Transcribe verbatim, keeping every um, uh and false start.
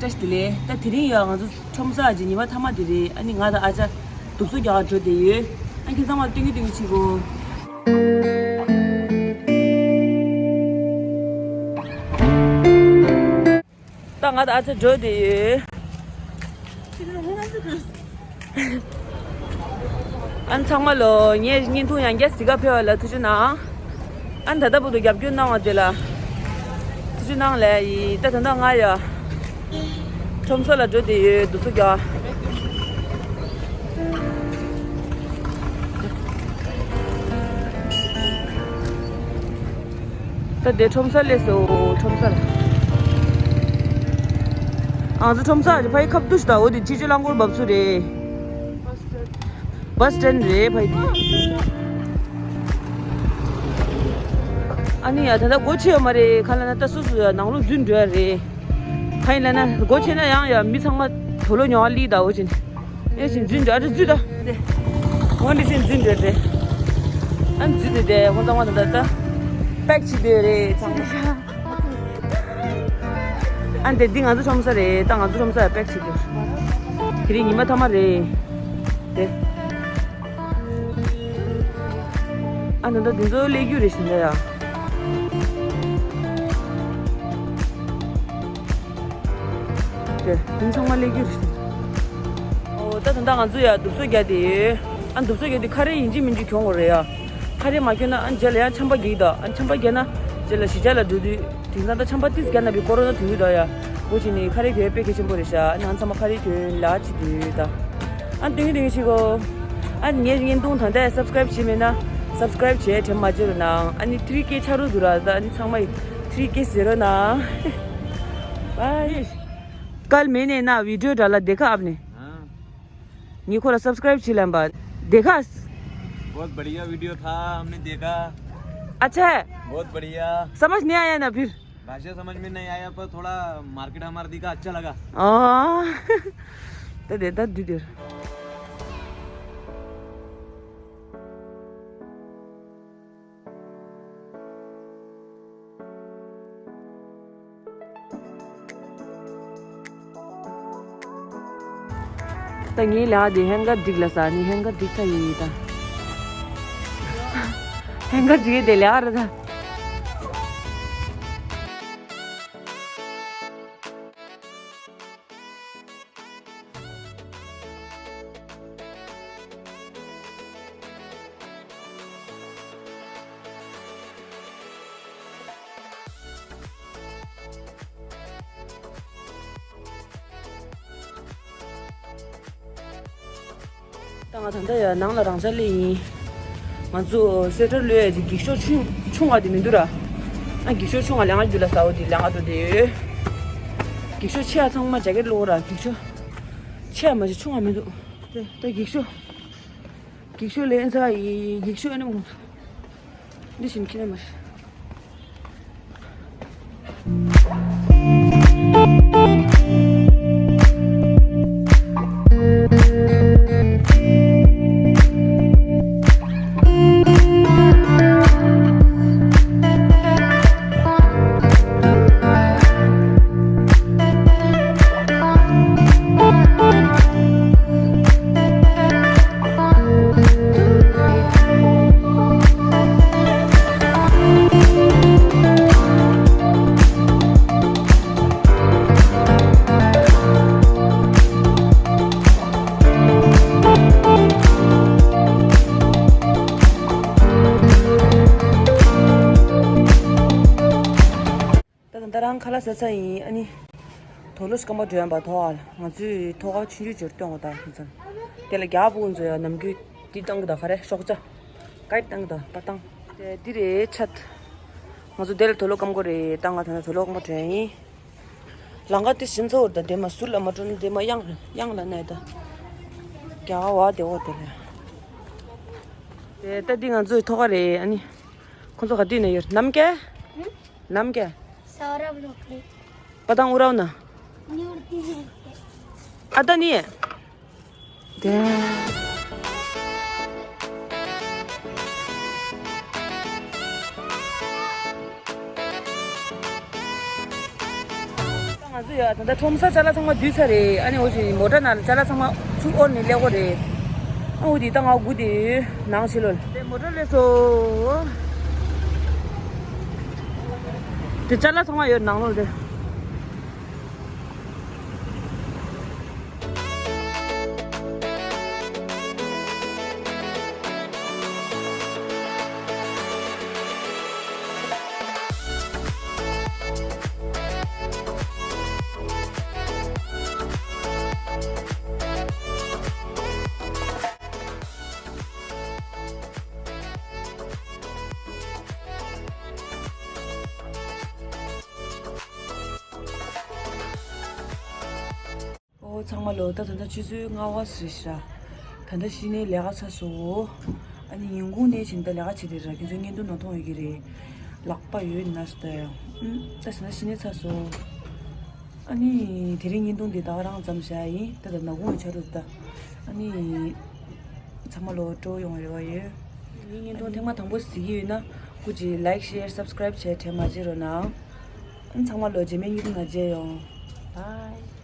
བཀྲ་ཤིས་བདེ་ལེགས། ད་དེ་རིང་ཡང་ང་ཚོ་ཁྲོམ་ས་ཀྱི་ཉི་མ་མཐའ་མ་དེ་རེད། ཨ་ནི་ང་དང་ཨ་ཅག་རྡུབ་གསོ་རྒྱག་ག་འགྲོ་བསྡད་ཡོད། ཨ་ཁྱེད་ཚང་མ་སྟོན་གྱི་སྟོན་གྱི་བྱེད་གོ། ད་ང་དང་ཨ་ཅག་འགྲོ་བསྡད་ཡོད། ཨན་ཚང་མ་ལོ། ངས་བརྙན་ཐུང་ཡང་བསྐྱར་གཟིགས་ག་ཕེབས་པ་ལ་ཐུགས་རྗེ་གནང་། ཨན་ད་ལྟ་བར་དུ་རྒྱབ་སྐྱོར་གནང་བ་དེ་ལ་ཐུགས་རྗེ་གནང་ལགས། ཡི་ད་ད་ལྟ་ང་ཡ་ཁྲོམ་ས་ལ་འགྲོ་བསྡད་ཡོད། རྡུབ་གསོ་རྒྱག་ད་དེ་ཁྲོམ་ས་སླེབས་སོང་། ཁྲོམ་ས་ལ། ང་ཚོ་ཁྲོམ་ས་རེད། ཕ་ཡི་ཁབ་ཏུ་ཞིག་ད། འོ་དེ་ཅི་ཅི་རླངས་འཁོར་འབབ་ཚུལ་རེད། བྷ་སི་སི་ཊེན་རེད་ཕ་ཡི་དེ། ཨ་ནི་ཡ་ད་ལྟ་སྒོ་ཕྱེ་ཡོད་མ་རེད། ག་ལབ་ན་ད་སོ་སོ་ཡ་ནང་ལོགས་འཛུལ་འགྲོ་ཡ་རེད། ག་ཡིན་ལབ་ན་སྒོ་ཕྱེ་ན་ཡང་ཡ་མི་ཚང་མ་དུག་ལོག་ཉོ་བ་སླེབས་ད། འོ་ཅིན་ཨེ་ཅིན་འཛུལ་འགྲོ། ཨ་ཅག་འཛུལ་ད། འོ་འདི་ཅིན་འཛུལ་འགྲོ་རེད། ཨ་འཛུལ་དེ་དེ་ཁོང་ཚང་མ་ད་ད་ད་པེག་བྱེད་དེ་རེད་ཚང་མ། ཨ་འདི་འདི་ང་ཚོ་ཁྲོམ་ས་རེད། ད་ང་ཚོ་ཁྲོམ་ས་ལ་པེག་བྱེད་དེ། དེ་རིང་ཉི་མ་མཐའ་མ་རེད། དེ། ཨ་ད་ད་འདི་ཚོ་སླེབས་རྒྱུ་རེད་ཤིང་ད་ཡ། དེ་ཡིན་ཚང་མ་སླེབས་རྒྱུ་རེད། ཨོ་ད་ད་ད་ང་ཚོ་ཡ་རྡུབ་གསོ་རྒྱག་དེ་ཡོད། ཨ་རྡུབ་གསོ་རྒྱག་དེ་ཁ་རས་ཡིན་གཅིག་མིན་གཅིག་གྱོན་དགོས་རེད་ཡ། ཁ་རས་མ་གྱོན་ན་ཨ་རྗེས་ལ་ཡང་ཆམ་པ་རྒྱག་གི་ད། ཨ་ཆམ་པ་རྒྱག་ན་རྗེས་ལ་གཞིས་ཆགས་ལ་འགྲོ་དུས་དེང་སང་ད་ཆམ་པ་ཏིས་རྒྱག་ན་བི་ཀོ་རོ་ན་ཐོན་གི་ད་ཡ། འོ་ཅི་ནི་ཁ་རས་གྱོན་དཔེ་གལ་ཆེན་པོ་རེད་ཤག་ཨ་ནང་ཚང་མ་ཁ་རས་གྱོན་ལ་ཅི་དུས་ད། ཨ་སྟོན་གྱི་སྟོན་གྱི་བྱེད་གོ། ཨ་ངའི་བརྙན་ཐུང་ད་ལྟ་སབ་སི་ཀ་རེབ་བྱས་མེད་ན་སབ་སི་ཀ་རེབ་བྱས། དྲན་མ་བརྗེད་རོགས་གནང་། ཨ་ནི་ཐི་རི་ཀེ་ཆགས་རོགས་འདུག་ར། ད་ཨ་ནི་ཚང་མ་ཡི་ཐི་རི་ཀེ་ཟེར་རོགས་གནང་། Bye. कल मैंने ना वीडियो डाला, देखा आपने? हाँ। न्यू खोला, सब्सक्राइब चिलम बात देखा। बहुत बढ़िया वीडियो था, हमने देखा। अच्छा है। बहुत बढ़िया। समझ नहीं आया ना फिर? भाषा समझ में नहीं आया, पर थोड़ा मार्केट हमारा दिखा, अच्छा लगा। हाँ। तो देता दीदी। ད་ངའི་ལག་དེ་ཧེང་གར་སྒྲིག་ལ་ས་ནི་ཧེང་གར་སྒྲིག་ཚ་ཡི་ད། ཧེང་གར་སྒྲིག་དེ་ལག་ར་ད། ད་ང་ད་ལྟ་ཡ་ནང་ལ་རང་འཇགས་སླེབས་ཡིན། ང་ཚོ་སེ་ཊར་ལོས་ཀྱི་འགྱིག་ཤོག་ཆུང་ཆུང་བ་དེ་མི་འདུག་ར། ཨ་འགྱིག་ཤོག་ཆུང་བ་ལེན་ག་རྒྱུ་ལ་ཟ་འོ་དེ་ལེན་ག་འགྲོ་དེ་ཡོད། འགྱིག་ཤོག་ཆེ་བ་ཚང་མ་ཇེ་ཀེཊ་ལོག་ར། འགྱིག་ཤོག་ཆེ་བ་མ་གཞི་ཆུང་བ་མི་འདུག་དེ་ད་འགྱིག་ཤོག་འགྱིག་ཤོག་ལེན་ཚར་ཡིན། འགྱིག་ཤོག་ཨ་ནི་མོ། འདི་བཞིན་ཁྱེར་ན་མ་ཤེས། ད་ད་ལྟ་རང་ཁ་ལག་ཟ་ཚར་ཡིན། ཨ་ནི་དུག་ལོག་སྐམ་པ་འགྲོ་ཡང་པ་ཐོག་ཨ་ལ། ང་ཚོས་ཐོག་ཁ་ཆུང་ཆུང་ཅིག་སྟོན་དགོས་ད་ཁྱེད་ཚོ། དེ་ལ་རྒྱ་བོ་ཚོ་ཡང་ནམ་རྒྱུན་འདི་བཏང་གི་ད། ག་རེ་ཤོག་བྱ་ག་རེ་བཏང་གི་ད་པ་བཏང་། དེ་འདི་རེད་ཆད། ང་ཚོ་དེ་ལ་དུག་ལོག་སྐམ་དགོས་རེད། ད་ང་ད་ནི་དུག་ལོག་སྐམ་པ་འགྲོ་ཡིན། ལམ་ཁ་དེ་ཞིམ་ཚ་བོ་ད། དེ་མ་ཟུར་ལ་མ་འགྲོ་ན་དེ་མ་གཡང་གཡང་ལ་གནས་ད། རྒྱ་བ་དེ་འོ་དེ་ལ། དེ་ད་འདི་ང་ཚོའི་ཐོག་ཁ་རེད། ཨ་ནི་ཁོང་ཚོ་ག་དུས་ནས་ཡོད། ནམ་མཁའ། ནམ་མཁའ། ས་རབ་རོགས་རེད། པ་དང་ཨུ་རའོ་ན། ཉུར་ཏི་ནས། ཨ་ད་ནི། དེ། ང་ཚོ་ཡ་ད་ལྟ་ཁྲོམ་ས་ཅ་ལག་ཚང་མ་བསྡུས་ཚར་རེད། ཨ་ནི་འོ་ཞིག་མོ་ཊ་ནང་ལ་ཅ་ལག་ཚང་མ་ཚུར་དབོར་ནས་སླེབས་དགོས་རེད། ཨ་འོ་དེ་ད་ང་སྒུག་བསྡད་ཡོད། ནང་ཕྱི་ལོགས་ལ་དེ་མོ་ཊ་སླེབས་སོང་། དེ་ཅ་ལག་ཚང་མ་ཡོད་ནང་ལོགས་ལ་དེ། ཨོ་ཚང་མ་ལོ། ད་ད་ལྟ་ཆུ་ཚོད་ལྔ་པ་ཟིན་ཤག་ད་ལྟ་གཞི་ནས་ལས་ཀ་ཚར་སོང་། ཨ་ནི་ཉིན་གུང་ནས་བྱས་ད་ལས་ཀ་བྱེད་དེ་ར། ཁྱེད་ཚོ་བརྙན་ཐུང་ནང་མཐོང་ཡོད་ཀྱི་རེད། ལག་པ་ཡོད་ན་སྟ་ཡ། ཨུམ། ད་ཟིན་ན་གཞི་ནས་ཚར་སོང་། ཨ་ནི་དེ་རིང་བརྙན་ཐུང་འདི་ད་ག་རང་མཚམས་བཞག་ཡིན། ད་ད་ནག་ཁུང་ཡང་ཆགས་འགྲོ་འདུག་ད་ཨ་ནི་ཚང་མ་ལོ་སྤྲོ་ཡོང་བའི་རེ་བ་ཡོད། ངའི་བརྙན་ཐུང་ཐེངས་མ་དང་པོ་གཟིགས་ཀྱི་ཡོད་ན་སྐུ་མཁྱེན་like share subscribe བྱས་དྲན་མ་བརྗེད་རོགས་གནང་། ཨ་ནི་ཚང་མ་ལོ་རྗེས་མའི་བརྙན་ཐུང་ནང་མཇལ་ཡོང་། Bye།